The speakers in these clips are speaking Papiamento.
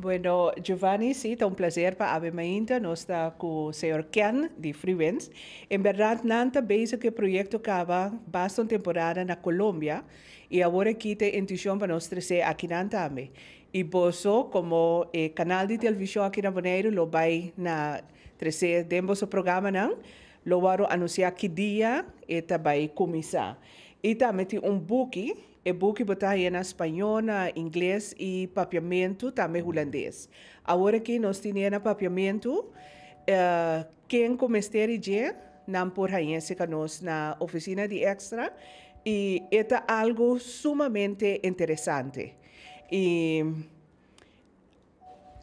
Bueno, Giovanni, si, ta un plaser pa awe mainta nos ta ku señor Ken di Freewinds. En berdat, nan ta bezig ku e proyekto kaba basta un temporada na Colombia i awor aki ta e intenshon pa nos trese akinan tambe. I boso komo e kanal di televishon aki na Boneiru lo bai na trese den boso programanan, lo wòrdu anunsiá ki dia e ta bai kuminsá. I tambe tin un buki. E buki bo ta haña na spañó, na ingles i papiamentu, tambe hulandes. Awor aki nos tine na papiamentu. Ken ku mester i dje, nan por hañ'é serka nos na ofisina di Extra i e ta algu sumamente interesante. I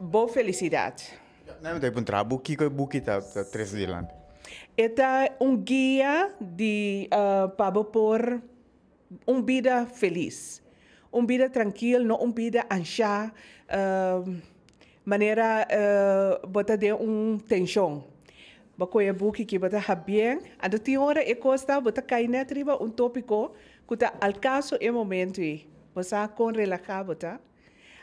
bo felisidat. Nan mi ta puntra bo kiko e buki ta trese dilanti. E ta un guia di pa bo por un bida felis, un bida trankil, no un bida anshá, manera bo ta den un tenshon. Bo kohe e buki ki bo ta habien, anto tin ora e kos ta bo ta kai nèt riba un tópiko ku ta al kaso e momentu ei. Bo sa kon relahá bo ta?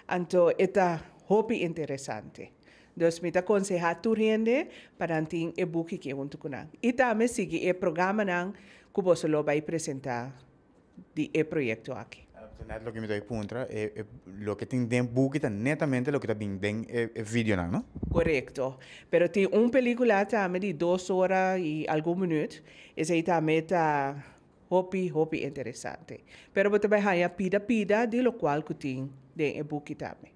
Anto e ta hopi interesante. Dus mi ta konsehá tur hende pa nan tin e buki ki huntu ku nan. I tambe sigui e programanan ku boso lo bai presentá di e proyekto aki. Net loke mi ta bai puntra, e loke tin den buki ta netamente loke ta bin den e videonan, no? Korekto. Pero tin un pelikula tambe di dos ora i algun minüt. Esei tambe ta hopi, hopi interesante. Pero bo ta bai haña pida pida di lokual ku tin den e buki tambe.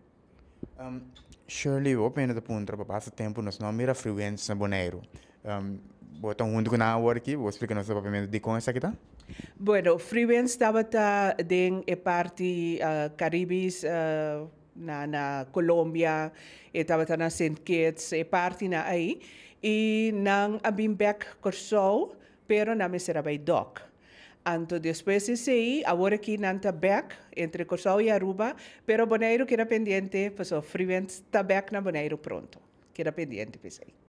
Shirley, bo pena ta puntra pa pasa tempu nos no a mira Freewinds na Boneiru. Bo ta huntu ku nan awor aki, bo splika nos papiamentu dikon esaki ta? Bueno, Freewinds tabata den e parti Caribis na Colombia, e tabata na Sint Kitts, e partinan ei, i nan a bin bek Kòrsou, pero nan mester a bai dòk. Anto despues di esei, awor aki nan ta bek entre Kòrsou i Aruba, pero Boneiru keda pendiente, pasobra Freewinds ta bek na Boneiru pronto. Keda pendiente p'esei.